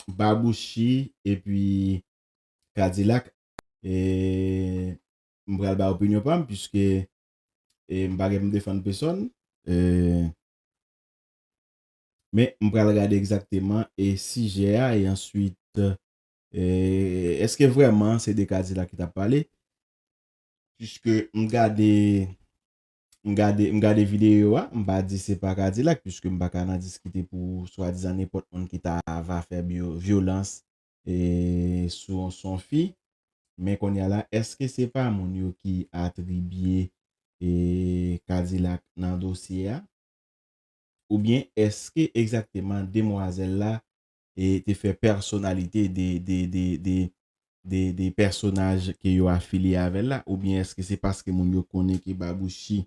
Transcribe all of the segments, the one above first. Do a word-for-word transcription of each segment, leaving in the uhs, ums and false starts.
Babouchi epi Kadilak. E m pral bay opinyon pa m, piske e m pa gen pou m defann pèsòn. E, men m pral gade egzakteman e sijè a, e answit, e, èske vrèman se de Kadilak ki t ap pale? Piske m gade, m gade, m gade videyo a, m pa di se pa Kadilak, piske m pa ka nan diskite pou swadizan nenpòt moun ki ta va fè byo-, vyolans e, sou, sou yon fi. Men kounye a la, èske se pa moun yo ki atribye e, Kadilak nan dosye a? Oubyen èske egzakteman demwazèl la e, te fè pèsonalite de, de, de, de, de, de pèsonaj ke yo afilye avè l la? Oubyen èske se paske moun yo konnen ke Babouchi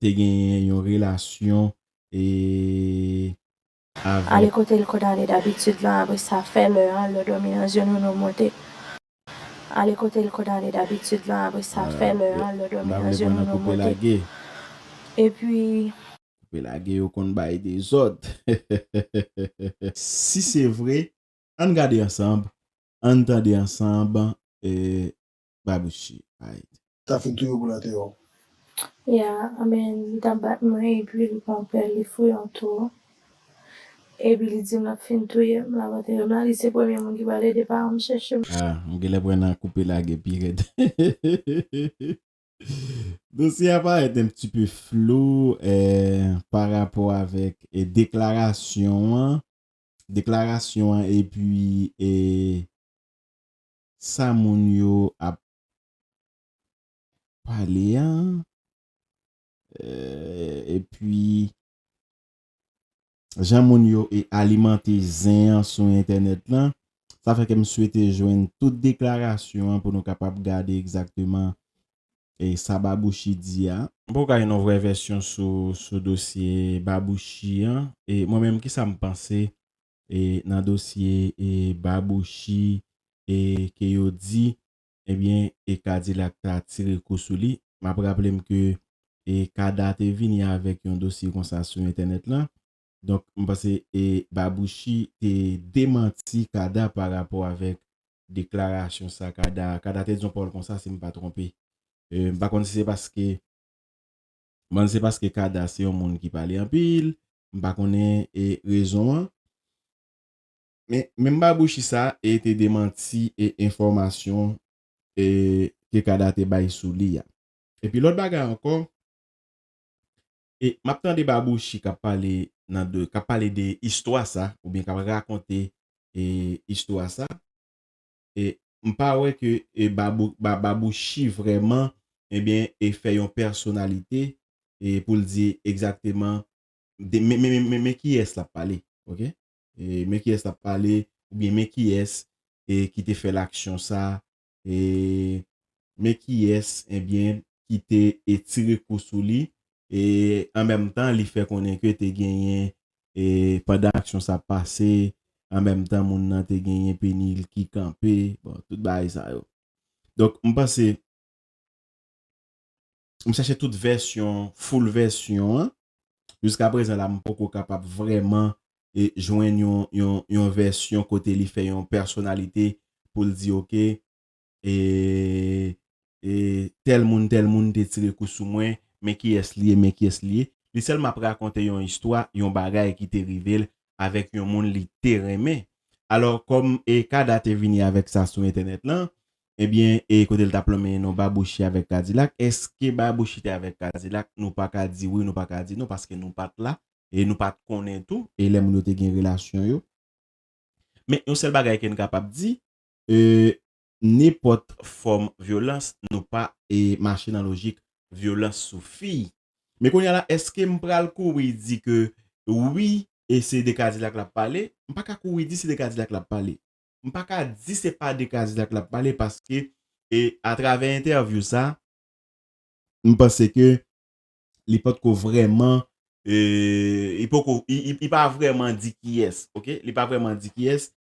te genyen yon relasyon e, avèk. Ale kote l konn ale dabitid lan, apre sa fè lè an, lè dòmi nan zye nou, nou monte. Ale kote l konn ale dabitid lan, apre sa fè lè an, lè dòmi nan zye nou, nou monte. Epi. Koupe lage yo konn bay dezòd. Si se vre, ann gade ansanm, ann tande ansanm, e, Babouchi. Ayt. Ta fin touye w pou l antere w. Ya, anben, li t ap bat mwen, epi li pran pè, li fouye yon twou. Epi li di m l ap fin touye m, l ap antere m la, li se premye moun ki pral ede paran m chèche m. Ah, m genlè pran nan koupe lage pi rèd. Dosye a parèt un petit peu flou, eh, pa rapò avèk, eh, deklarasyon an, deklarasyon an epi, eh, sa moun yo ap pale an, eh, epi jan moun yo e alimante zen an sou entènèt lan, sa fè ke m swete jwenn tout deklarasyon an pou nou kapab gade egzakteman e sa Babouchi di a. M poko ka jwenn yon vrè vèsyon sou, sou dosye Babouchi an. E mwen menm, kisa m panse e nan dosye e Babouchi e ke yo di, ebyen, e Kadilak ta tire kou sou li. M ap raple m ke e Kada te vini avèk yon dosye konsa sou entènèt lan. Donk, m panse e Babouchi te demanti Kada pa rapò avèk deklarasyon sa Kada. Kada te di yon pawòl konsa, si m pa twonpe. E, m pa konn si se paske, m panse se paske Kada se yon moun ki pale anpil, m pa konnen e rezon an. Men, menm Babouchi sa e te demanti e enfòmasyon e ke Kada te bay sou li a. Epi lòt bagay ankò, e m ap tande Babouchi k ap pale nan de, k ap pale de istwa sa, oubyen k ap rakonte e istwa sa. E m pa wè ke e Babou-, Ba-, Babouchi vrèman, ebyen, e fè yon pèsonalite e pou l di egzakteman de, men, men, men, men, men kiyès l ap pale, oke? E men kiyès l ap pale, oubyen men kiyès e ki te fè laksyon sa, e men kiyès, ebyen, ki te e tire kou sou li, e an menm tan, li fè konnen ke te genyen, e pandan aksyon sa pase, an menm tan, moun nan te genyen peni l ki kanpe, bon, tout bagay sa yo. Donk, m panse, m chèche tout vèsyon, full vèsyon an. Jiska prezan la, m poko kapab vrèman e jwenn yon, yon, yon vèsyon kote li fè yon pèsonalite pou l di, oke, e, e tèl moun, tèl moun te tire kou sou mwen, men kiyès li ye, men kiyès li ye. Li sèlman ap rakonte yon istwa, yon bagay ki te rive l avèk yon moun li te renmen. Alò, kòm e Kada te vini avèk sa sou entènèt lan, ebyen, e kote l t ap lonmen non Babouchi avèk Kadilak, èske Babouchi te avèk Kadilak? Nou pa ka di wi, nou pa ka di non, paske nou pa t la, e nou pa t konnen tou, e lè moun yo te gen relasyon yo. Men yon sèl bagay ke n kapab di, e, nenpòt fòm vyolans, nou pa e mache nan lojik vyolans sou fi. Men kounye a la, èske m pral kouri di ke wi, e se de Kadilak l ap pale? M pa ka kouri di se de Kadilak l ap pale. M pa ka di se pa de Kadilak l ap pale paske, e atravè entèvyou sa, m panse ke li potko vrèman, e, li poko, li, li, li pa vrèman di kiyès, oke? Li pa vrèman di kiyès,